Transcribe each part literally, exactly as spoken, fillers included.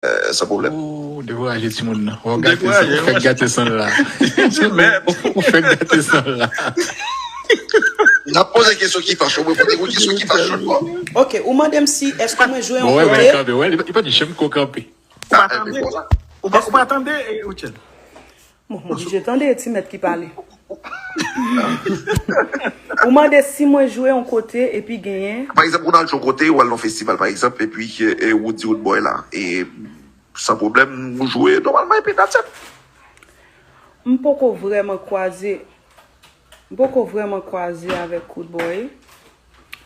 euh, san pwoblèm. Ou dekouraje timoun nan. Ou gate san, ou fèk gate san la. Ou fèk gate san la. N ap poze kesyon ki fache, ou reponn yon kesyon ki fache ankò. Ok, ou mande m si èske mwen jwe yon kote. Bon, wè, kanpe, wè, li pa di janm ko kanpe. Ou pa tande? Ou pa tande, Rutshelle? Bon, m oblije tande ti mèt ki pale. Ou mande si mwen jwe yon kote epi genyen. Pa egzanp, ou al jwe yon kote, ou al nan festival, pa egzanp, epi e, ou di Roodboy la, e san pwoblèm, ou jwe nòmalman, epi that's it. M poko vrèman kwaze, m poko vrèman kwaze avèk Roodboy,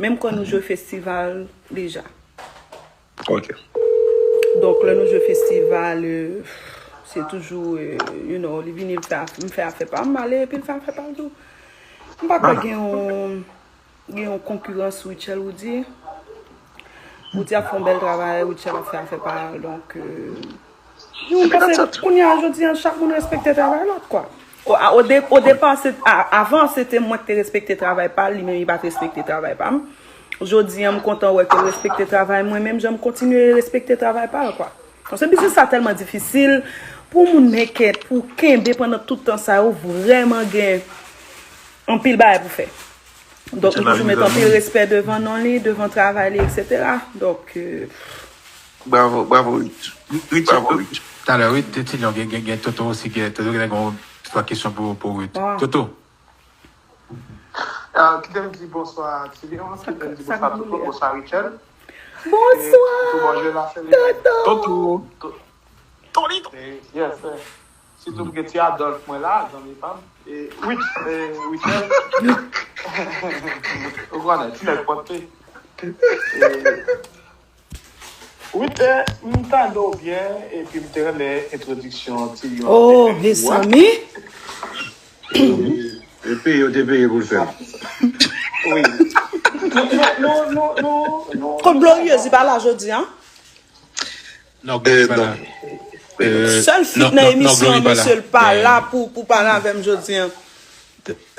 menm kan nou jwe festival deja. Ok. Donk, lè nou jwe festival, se toujou, you know, li vini, m fè, m fè afè pa m, m ale, epi l fè afè pa l tou. M pa kwè gen yon, gen yon konkirans, Rutshelle, ou di. Ou di ap fè yon bèl travay, Rutshelle ap fè afè pa l, donk, euh, nou panse kounye a jodi an, chak moun respekte travay lòt, kwa. O, a, o, de, o depa, se, a, avan, se te mwen ki te respekte travay pa l, li menm li pa t respekte travay pa m. Jodi an, m kontan wè ke l respekte travay mwen, menm jan m kontinye respekte travay pa l, kwa. Paske biznis sa tèlman difisil, pou moun make it, pou kenbe pandan tout tan sa yo, vrèman gen anpil bagay pou fè. Donk, m toujou met anpil respè devan non li, devan travay li, etsetera. Donk, euh, Bravo, bravo, Ruth. Ruth, bravo, Ruth. Talè, Ruth, te Tilyon, gen, gen, gen Toto osi, gen Toto, gen yon twa kesyon pou, pou Ruth. Toto. Ah, kite m di bonswa, Tilyon, kite m di bonswa, Toto, bonswa, Rutshelle. Bonswa, Toto. Toto. Tonito. Yes, sir. Sitou m gen ti Adolphe mwen la, zanmi pa m. E, Rut, e, Rutshelle. Ou konnen, ti nèg pòte. E, Rut, e, m tande w byen, epi m te renmen entwodiksyon Tilyon te fè pou ou a. Oh, mezanmi. E peye, yo te peye pou l fè l. Wi. Nou, nou, nou, nou, nou, nou. Kot Glorieuse, li pa la jodi an? Non, Glorieuse pa la. Sèl fi nan emisyon an, mesye, l pa la pou, pou pale avè m jodi an.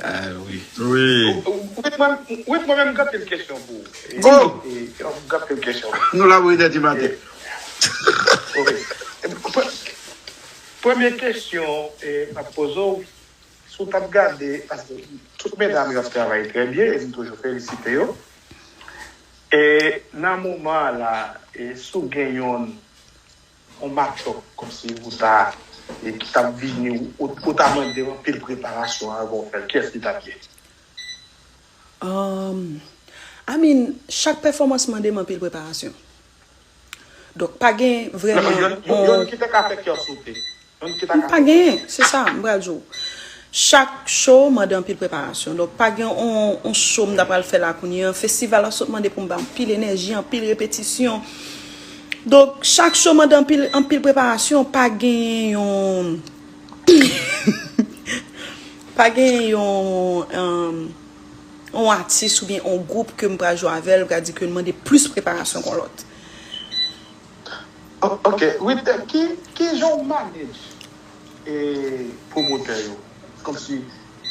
Ah, wi. Wi. Wi, mwen, wi, mwen menm, m gen anpil kesyon pou ou. Go! M gen anpil kesyon. Nou la pou inè di maten. Ok. Pre-, premye kesyon, e, m ap poze w, si w t ap gade, paske tout medam yo ap travay trè byen, e m toujou felisite yo. E nan moman an la, e si w gen yon, yon match-up, kòmsi ou ta, e ki t ap vini, ou, ou ta mande anpil preparasyon anvan w fè l, kiyès li t ap ye? Um, I mean, chak pèfòmans mande m anpil preparasyon. Donk, pa gen vrèman Yon, yon, yon ki te ka fè kè w sote. Yon ki te ka Pa genyen, se sa, m pral di w. Chak show mande anpil preparasyon. Donk, pa gen on, on show m ta pral fè la kounye an. Festival la sot mande pou m bay anpil enèji, anpil repetisyon. Donk, chak show mande anpil, anpil preparasyon. Pa genyen yon, pa genyen yon, um, yon atis oubyen yon gwoup ke m pral jwe avè l, m pral di ke l mande plis preparasyon kon lòt. O-, ok, Rutshelle, ki, ki jan w manage e, pwomotè yo? Kòmsi,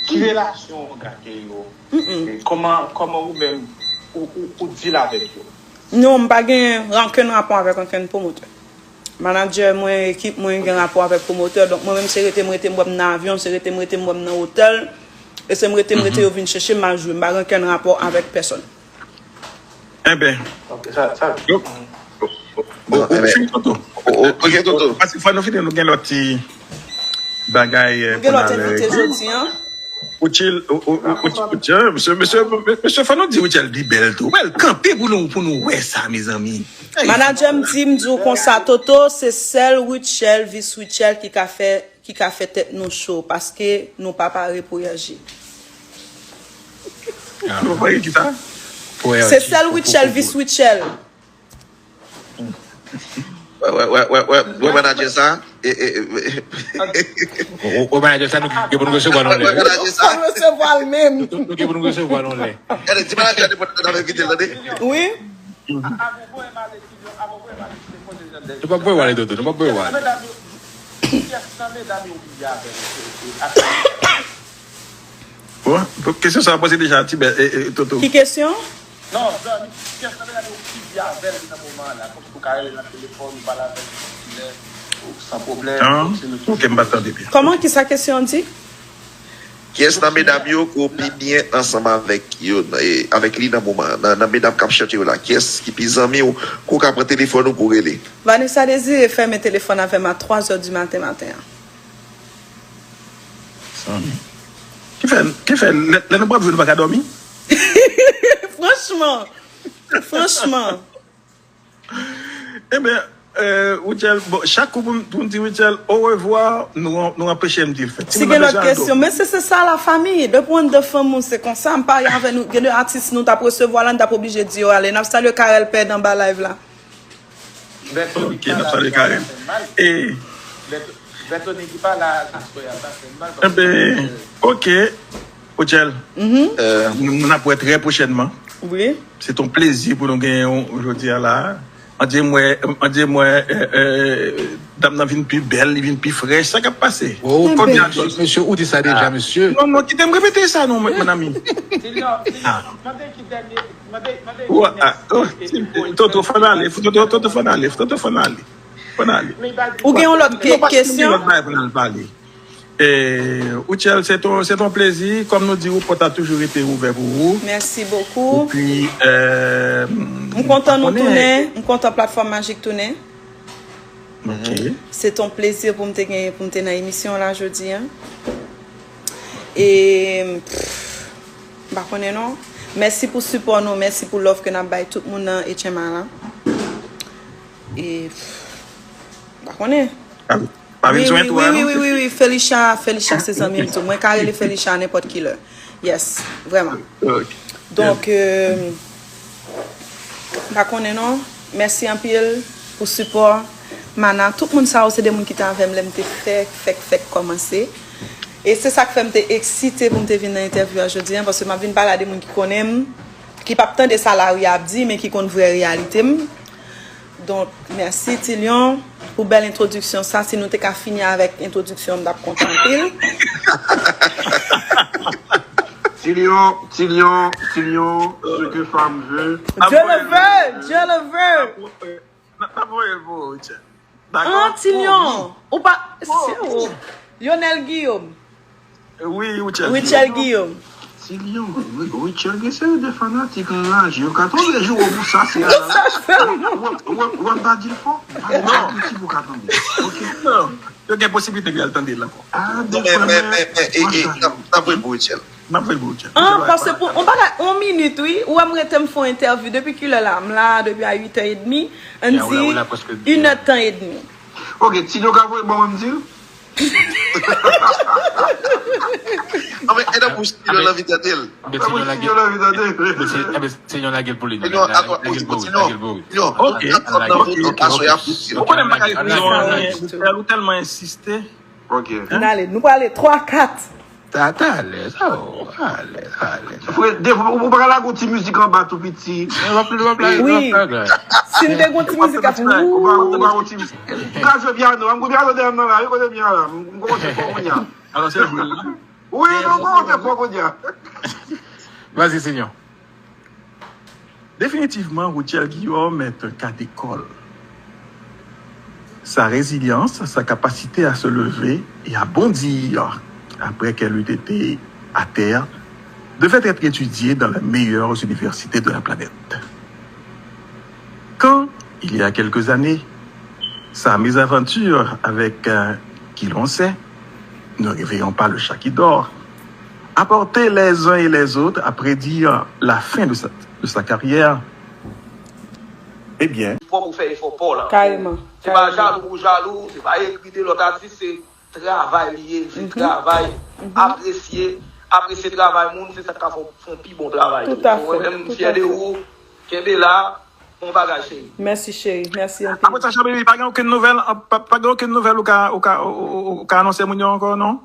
ki relasyon w gen ak yo? E, kòman, kòman ou menm, ou, ou, ou deal avèk yo? Non, m pa gen okenn rapò avèk okenn pwomotè. Manadjè mwen, ekip mwen gen rapò avèk pwomotè. Donk, mwen menm, se rete m rete m wè m nan avyon, se rete m rete m wè m nan otèl. E se m rete m rete yo vin chèche m, m al jwe. M pa gen okenn rapò avèk pèsòn. Enben. Ok, sa, sa. Yo. O, o, o, fin, Toto. O, o, ok, Toto. Paske fò nou fini, nou gen lòt ti bagay, eh, Nou gen lòt envite jodi an. Rutshelle, o, o, o, o, o, mesye, mesye, mesye, fò nou di Rutshelle pi bèl tou. Wè l kanpe pou nou, pou nou wè sa, mezanmi. Manadjè m di, m di w konsa, Toto, se sèl Rutshelle, vis Rutshelle ki ka fè, ki ka fè tèt nou cho, paske nou pa pare pou R J. Nou pare ki sa? Se sèl Rutshelle, vis Rutshelle. Wè, wè, wè, wè, wè, wè, manadjè sa. E, e, e, O, o, o, manadjè sa, nou gen pou nou resevwa l yon lè. Wè, manadjè sa. Fò n resevwa l menm. Nou, nou gen pou nou resevwa l yon lè. Gade, di manadjè de pòt nan envite l, tande. Wi. Nou p ap voye w ale, Toto. Nou p ap voye w ale. Bon, kesyon sa a poze deja, ti bèl, e, e, Toto. Ki kesyon? avè l nan moman an la, kòmsi ou ka rele nan telefòn, ou pale avè l nenpòt kilè, ou san pwoblèm, kòmsi nou toujou. Ok, m pa tande byen. Kòman, kisa kesyon an di? Kiyès nan medam yo ke w pi byen ansanm avèk yo, e, avèk li nan moman an, nan, nan medam k ap chante yo la, kiyès ki pi zanmi w, ke w ka pran telefòn ou pou w rele? Vanessa Désiré fèmen telefòn avè m a twa zè di maten maten an. Zanmi. Ki fè, ki fè, lè, lè nou pran vye, nou pa ka dòmi? Franchman, franchman. Ebyen, euh, Rutshelle, bon, chak kou pou m, pou m di Rutshelle orevwa, nou, nou anpeche m di l fèt. Si gen lòt kesyon, men se, se sa la fami. Depi w anndan fanmi w, se konsa. M parye avè nou, gen de atis nou t ap resevwa la, n t ap oblije di yo ale. N ap salye Carel Pèd anba live la. Ok, n ap salye Carel. E Bètoni ki pa la aswè a, sa fè m mal paske, ebyen, ok. Rutshelle, euh, nou, nou ap wè trè pwochènman. Wi. Se t on plezi pou nou genyen w jodi a la. An Dye mwen, an Dye mwen, euh, euh, dam nan vin pi bèl, li vin pi frèch. Sa k ap pase? Oh, mesye, ou di sa deja, mesye. Non, non, kite m repete sa non, mon ami. Silyon, Silyon, mande ki dènye, mande, mande ki nèks. Toto, fò n ale, Toto, Toto, fò n ale, Toto, fò n ale. Fò n ale. Ou gen yon lòt ke-, kesyon? Lòt bagay pou n al pale. E, Rutshelle, se ton, se ton plezi. Kòm nou di w, pòt la toujou rete ouvè pou ou. Mèsi bokou. Epi, euh, m kontan nou tounen, m kontan Platfòm Majik tounen. Ok. Se ton plezi pou m te gen, pou m te nan emisyon la jodi a. E, pff, m pa konnen non. Mèsi pou sipò nou, mèsi pou love ke n ap bay tout moun nan H M A la. E, pff, m pa konnen. Pa vin sou entwo a non. Wi, wi, wi, wi, Felicia, Felicia se zanmi m tou. Mwen ka rele Felicia nenpòt ki lè. Yes, vrèman. Ok. Donk, euh, m pa konnen non. Mèsi anpil pou sipò. Mana, tout moun sa yo se de moun ki te avè m lè m te fèk, fèk, fèk kòmanse. E se sa k fè m te eksite pou m te vin nan entèvyou a jodi a, paske m ap vin pale a de moun ki konnen m, ki p ap tande sa lari a ap di, men ki konn vrè reyalite m. Donk, mèsi, Tilyon, pou bèl entwodiksyon sa. Si nou te ka fini avèk entwodiksyon, m t ap kontan anpil. Tilyon, Tilyon, Tilyon, ce que femme veut. Dieu le veut, Dieu le veut. N ap voye l pou ou, Richard. Dakò? Ah, Tilyon, ou pa, se ou. Lionel Guillaume. Wi, Rutshelle Guillaume. Rutshelle Guillaume. Tilyon, Ri-, Rutshelle gen seri de fanatik anraje. Yo ka tonbe jou ou pou sa, se a la. Ou, ou, ou, ou pa di l fò. Pa di l fò, piti pou ka tonbe. Ok. Non, yo gen posiblite pou y al tande l ankò. Ah, non, men, men, men, men, e, e, n ap, n ap voye l pou Rutshelle. N ap voye l pou Rutshelle. Ah, paske pou, on bagay, on minit, wi. Ou wè m rete m fè yon entèvyou depi kilè la? M la depi a uit è edmi. Ann di, inèdtan edmi. Ok, Tilyon ka voye ban mwen m di l? Non, men, e nan bouch Tilyon l anvi tande l. Nan bouch Tilyon l anvi tande l. Enben, Tilyon lage l pou li. Lage l pou li, lage l pou li. Ok, ok, ok. Ou konnen m pa ka reponn non, men ou tèlman ensiste. Ok. N ale, nou prale twa, kat. Talè, sa, o, alèz, alèz. Frè, de, ou, ou pa ka lage yon ti mizik anba tou piti? Wi. Si n te gen yon ti mizik ap, ou pa, ou pa yon ti mizik. M ka jwe pyano, m gen pyano dèyè m nan la, wi, kote m ye a la, m, m kòmanse fò kounye a. Alò, se vre. Wi, non, m kòmanse fò kounye a. Vas-y, Seigneur. Définitivement, Rutshelle Guillaume est un cas d'école. Sa résilience, sa capacité à se lever et à bondir après qu'elle eut été à terre, devait être étudiée dans les meilleures universités de la planète. Quand, il y a quelques années, sa mésaventure avec, euh, qui l'on sait, ne réveillons pas le chat qui dort, a porté les uns et les autres à prédire la fin de sa, de sa carrière, eh bien. Fò ou fè efò pa w la. Kareman. Se pa jalou pou jalou, se pa ekri de lòt atis, se travay li ye, se travay, apresye, apresye travay moun, se sa k ka fè w, fè w pi bon travay tou. Mwen menm, m fyè de ou, kenbe la, bon bagay, cheri. Mèsi, cheri, mèsi anpil. Apre sa, Jean Baby, pa gen okenn nouvèl, pa, pa gen okenn nouvèl ou ka, ou ka, ou, ou, ou ka anonse moun yo ankò, non?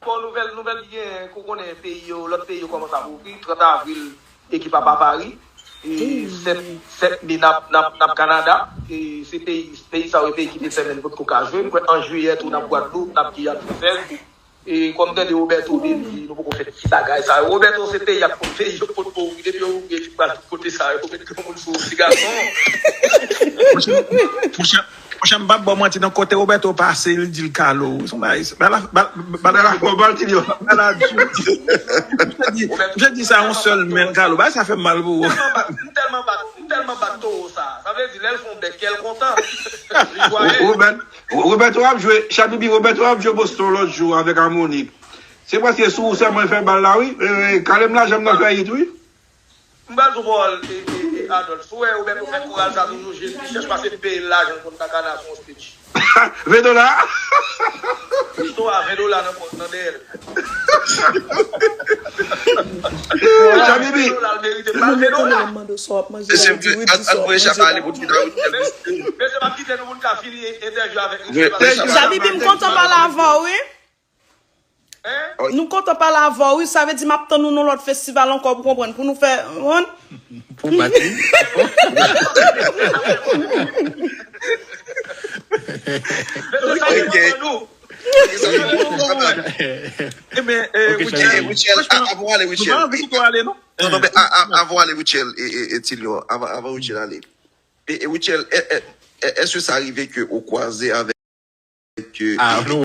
Bon, nouvèl, nouvèl ki gen, ou konnen peyi yo, lòt peyi yo kòmanse ap ouvri, trant avril, ekip ap a Pari. E sèt, sèt me n ap, n ap, n ap Kanada. E se peyi, peyi sa yo, peyi ki te fèmen, n potko ka jwe. M kwè an jiyè tou, n ap Gwadloup, n ap Giyàn Fransèz. E kòm tande Roberto Beli, nou poko fè ti bagay sa yo. Roberto se peyi ap konn peyi yo pot pou wi depi yo ouvri ekip bal tout kote sa yo. Met granmoun sou ti gason. Monchè, m p ap ba w manti, nan kote Roberto pase, li di l Carlo. Son bagay, bala, bala, bala, Bon, bal ti yo. bala di. Misye di sa yon sèl men, Carlo. Bagay sa fè m mal pou ou. M tèlman bat, m tèlman bat, m tèlman bat towo sa. Sa vle di lè l fè yon bèk kè l kontan. Li jwaye. Roberto ap jwe, Chabibi, Roberto ap jwe Boston lòt jou avèk Amonik. Se paske sou ou sèlman fè bal la wi. Kalem la janm nan fè it wi. M pral di w pawòl e, e, e Adòl. Si w wè Roberto fè koral sa toujou, Jezi chèch pase peye l lajan l konn nan kana sou yon stage. Ven dola. Pisto a ven dola nan kont nan dèyè l. Chabibi. Ven dola l merite pa ven dola. Mande w sa w ap manje la, di wi, di sa w ap manje la. Mesye, mesye, m ap kite nou pou n ka fini entèvyou avèk Richie. Chabibi, m kontan pale avè w wi. Hein? Nou kontan pale avè w wi, sa vle di m ap tann ou nan lòt festival ankò pou konprann, pou nou fè, konprann? Pou bati. Mesye, sa vle di nou. Ebyen, eh, Richel, Richel, a- avan w ale, Richel. Anvi kite w ale, non? Non, non, men a- a- avan w ale, Richel, e, e, e Tilio, avan, avan Richel ale. E, e Richel, e, e, e, èske sa rive ke ou kwaze avèk, ke, Ah, non,